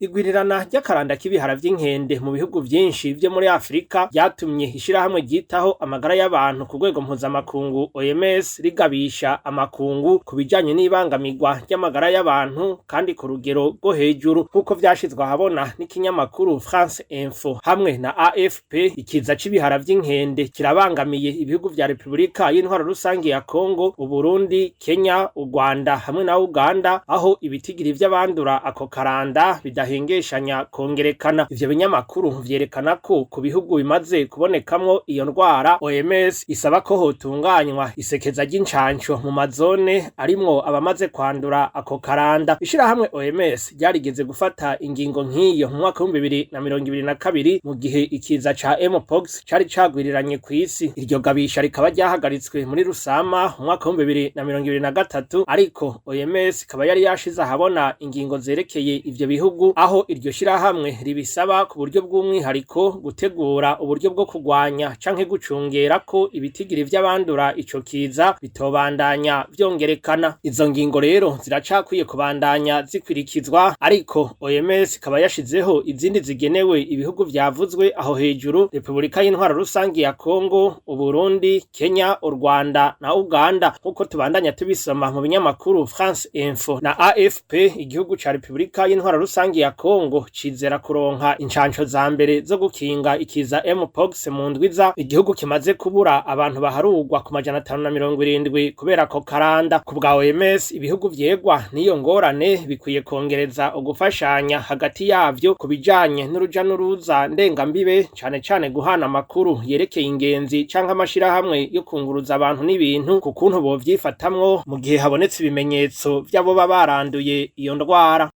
Igwirirana ry'akaranda k'ibihara vy'inkende mu bihugu vyinshi vyo muri Afrika ryatumye ishirahamwe ryitaho amagara y'abantu ku rwego mpuzamakungu OMS rigabisha amakungu ku bijanye n'ibangamirwa ry'amagara y'abantu kandi ku rugero rwo hejuru, nk'uko vyashizwe ahabona n'ikinyamakuru France Info hamwe na AFP. Ikiza c'ibihara vy'inkende kirabangamiye ibihugu vya Repubulika y'Intwaro Rusangi ya Congo, Uburundi, Kenya, u Rwanda hamwe na Uganda, aho ibitigiri vy'abandura ako karanda bidahengeshanya kongerekana. Ivyo binyamakuru vyerekana ko ku bihugu bimaze kubonekamwo iyo ndwara, OMS isaba ko hotunganywa isekeza ry'incanco mu mazone arimwo abamaze kwandura ako karanda. Ishirahamwe OMS ryarigeze gufata ingingo nk'iyo mu mwaka w'2022, mu gihe ikiza ca Mpox cari cagwiriranye kw'isi. Iryo gabisha rikaba ryahagaritswe muri Rusama mu mwaka w'2023, ariko OMS ikaba yari yashize ahabona ingingo zerekeye ivyo bihugu, aho iryo shirahamwe ribisaba ku buryo bw'umwihariko gutegura uburyo bwo kugwanya canke gucungera ko ibitigiri vy'abandura ico kiza bitobandanya vyongerekana. Izo ngingo rero ziracakwiye kubandanya zikwirikizwa, ariko OMS ikaba yashizeho izindi zigenewe ibihugu vyavuzwe aho hejuru: Repubulika y'Intwaro Rusangi ya Congo, Uburundi, Kenya, u Rwanda na Uganda. Nk'uko tubandanya tubisoma mu binyamakuru France Info na AFP, igihugu ca Repubulika y'Intwaro Rusangi ya Congo cizera kuronka incanco za mbere zo gukinga ikiza Mpox mu ndwiza, igihugu kimaze kubura abantu baharugwa ku 570 kubera ko karanda. Ku bwa OMS, ibihugu vyegwa n'iyo ngorane bikwiye kongereza ugufashanya hagati yavyo ku bijanye n'uruja n'uruza ndengambibe, cane cane guhana amakuru yerekeye ingenzi canke amashirahamwe yo kunguruza abantu n'ibintu ku kuntu bovyifatamwo mu gihe habonetse ibimenyetso vy'aboba baranduye iyo ndwara.